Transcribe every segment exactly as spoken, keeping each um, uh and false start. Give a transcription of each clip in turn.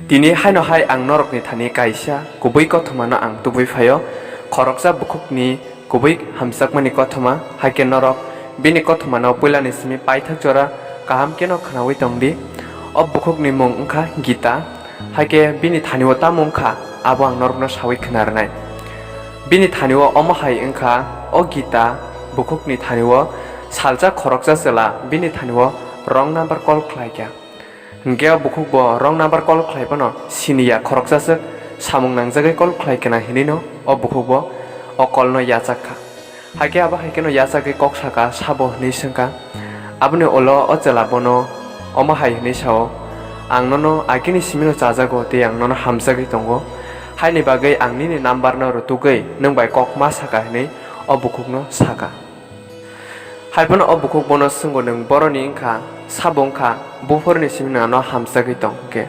Tini haino hai ang norokni thani kaisa kubui kothomano ang tubui phaio, khoroksa bukhukni kubui hamjakmani kothoma, hai khe norok bini kothomano puilani simi paithak jora kaham kheno khnaui tong di. O bukhukni mung wngkha Gita, hai khe bini thani-o tamo wngkha abo ang norokno saui khna rwnai. Bini thani-o omo hai wngkha, o Gita bukhukni thani-o salsa khoroksa chwla bini thani-o wrong number call khlai kha. Hwnkhe o bukhuk bo wrong number call khlai phano siniya, khoroksa swk samung nangjagwi call khlai kha na hinwi no o bukhuk bo o call no yachak kha. Hai khe abo hai kheno yachagwi kok saka, sabo hwnwi swngkha. Aboni ulo o chwla bono omo hai hwnwi sao, "Ang nono agini simino chajago tei ang nono hamjagwi tongo, haini bagwi ang nini number no rwtugwi nwng bai kok ma saka," hwnwi o bukhukno saka. Hai phano o bukhuk bono swngo, "Nwng boroni wngkha, sabo wngkha, buphurni simi nwng ano hamjagwi tong," hwnkhe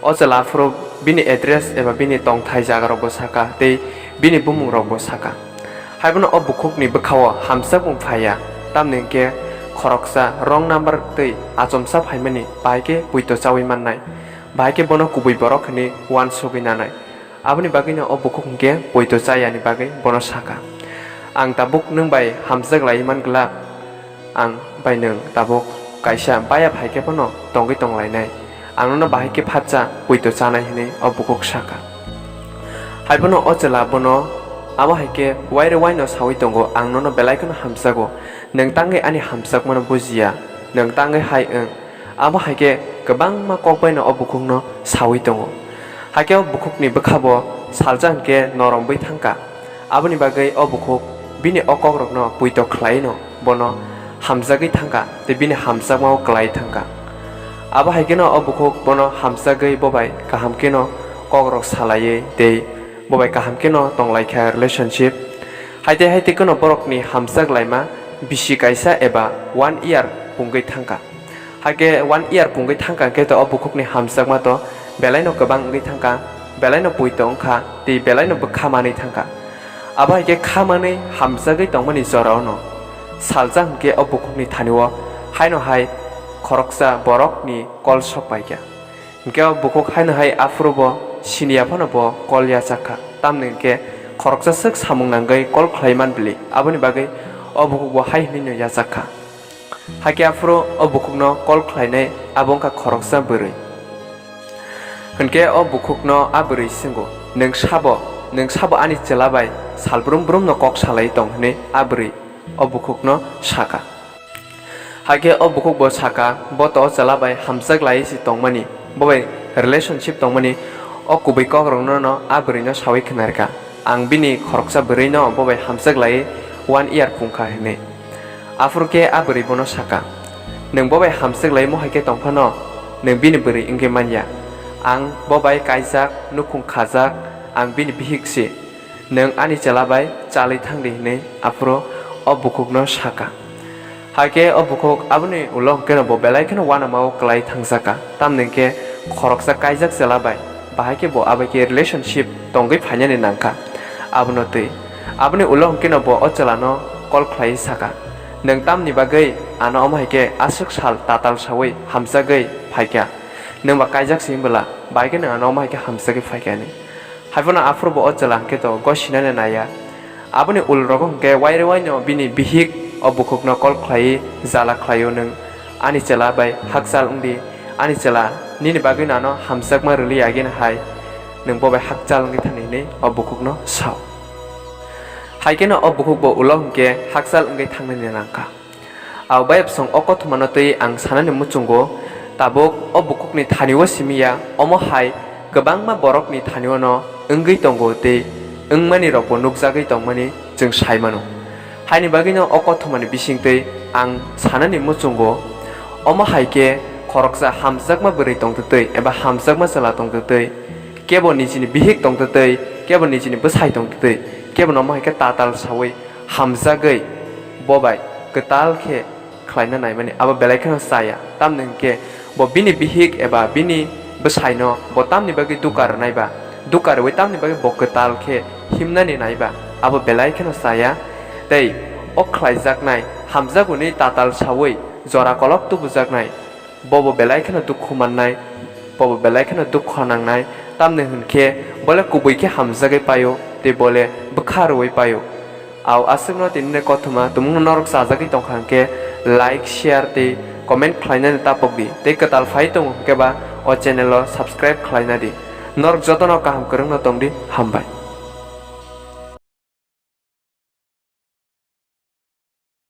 o chwla aphuru bini address eba bini tongthai jagarokbo saka tei bini bumungrokbo saka. Hai phano o bukhukni bwkhao hamjakmung phaiya, tamni hwnkhe khoroksa wrong number tei achomsa phaimani bahai khe poito chaui mannai, bahai khe bono kubui borok hwnwi uansugwi nanai. Aboni bagwino o bukhuk hwnkhe poito chayani bagwi bono saka, "Ang tabuk nwng bai hamjak lai man glak, ang bai nwng tabuk kaisa baya phai khe phano tongwi tong lainai, ang nono bahai khe phatsa poito chanai," hwnwi o bukhuk saka. Hai phano o chwla bono abo hai khe waire waino saui tongo, "Ang nono belai kheno hamjago, nwng tangwi ani hamjakmano bujiya, nwng tangwi hai wng." Abo hai khe kwbangma kok baino o bukhukno saui tongo. Hai khe o bukhukni bwkha bo salsa hwnkhe noromwi thangkha. Aboni bagwi o bukhuk bini o kokrokno poito khlaino bono hamjagwi thangkha tei bini hamjakmao klai thangkha. Abo hai kheno o bukhuk bono hamjagwi bo bai kaham kheno kokrok salaiwi tei bo bai kaham kheno tonglaikha relationship. Haitei haitei kheno borokni hamjak laima bisi kaisa eba one year pungwi thangkha. Haikhe one year pungwi thangkha hwnkhe to o bukhukni hamjakma to belaino kwbang wngwi thangkha, belaino poito wngkha tei belaino bwkha manwi thangkha. Abo hai khe kha manwi hamjagwi tongmani jorao no salsa hwnkhe o bukhukni thani-o haino hai khoroksa borokni call sok paikha. Hwnkhe o bukhuk haino hai aphuru bo siniya phano bo call yachak kha, tamni hwnkhe khoroksa swk samung nangwi call khlai man bili, aboni bagwi o bukhuk bo hai hwnwi no yachak kha. Hakhe aphuru o bukhukno call khlainai abo wngkha khoroksa bwrwi. Hwnkhe o bukhukno a bwrwi swngo, "Nwng sabo, nwng sabo ani chwla bai salbrum brumno kok salai tong," hwnwi a bwrwi o bukhukno saka. Hakhe o bukhuk bo saka, bo to o chwla bai hamjak lai se tongmani, bo bai relationship tongmani, o kubui kokrokno no a bwrwino saui khna rwkha, "Ang bini khoroksa bwrwino bo bai hamjak lai one year pungkha," hwnwi. Aphuru khe a bwrwi bono saka, "Nwng bo bai hamjak lai mo hai khe tong phano nwng bini bwrwi wngwi manya. Ang bo bai kaijak, nukhung khajak, ang bini bihik se. Nwng ani chwla bai chalwi thang di," hwnwi aphuru o bukhukno saka. Hakhe o bukhuk aboni ulo hwnkhe no bo belai kheno uanama o kwlai thangjaka, tamni hwnkhe khoroksa kaijak chwla bai bahai khe bo abai khe relationship tongwi phainani nangkha. Abono twi aboni ulo hwnkhe no bo o chwlano call khlaiwi saka, "Nwng tamni bagwi ano omo hai khe aswk sal tatal saui hamjagwi phaikha? Nwng ba kaijak se wng bwla, bahai khe nwng ano omo hai khe hamjagwi phaikha," hwnwi. Haiphano aphuru bo o chwla hwnkhe to gosinani naiya. Aboni ulrogo hwnkhe waire waino bini bihik o bukhukno call khlaiwi jala khlaio, "Nwng ani chwla bai hakchal wng di, ani chwla, nini bagwi no ano hamjakma rwli agini hai nwng bo bai hakchal wngwi thani," hwnwi o bukhukno sao. Hai kheno o bukhuk bo ulo hwnkhe hakchal wngwi thangnani nangkha. Abo bayapsong o kothomano twi ang sanani muchungo, tabuk o bukhukni thani-o simi ya, omo hai kwbangma borokni thani-o no wngwi tongo tei wngmani rokbo nukjagwi tongmani chwng sai mano. Haini bagwino o kothomani bisingtwi ang sanani muchungo, omo hai khe khoroksa hamjakma bwrwi tongtwtwi eba hamjakma chwla tongtwtwi, kebo nijini bihik tongtwtwi, kebo nijini bwsai tongtwtwi, kebo no omo hai khe tatal saui hamjagwi bo bai kwtal khe khlaina naimani abo belai kheno chaya. Tamni hwnkhe bo bini bihik eba bini bwsaino bo tamni bagwi duka rwnai ba, duka rwui tamni bagwi bo kwtal khe himnani nai ba, abo belai kheno chaya. Tei o khlaijaknai hamjak hwnwi tatal saui jora kolok tubujaknai, bobo belai kheno dukhu mannai. Bobo belai kheno dukha nangnai, tamni hwn khe bole kubui khe hamjagwi paio tei bole bwkha rwui paio. Au aswkno tini kothoma tumungno norok chajagwi tongkha hwnkhe like, share tei comment khlainani tapok di tei kwtal phai tongo hwnkhe ba o channel o subscribe khlaina di. Norok jotono kaham kwrwngno tong di, hambai.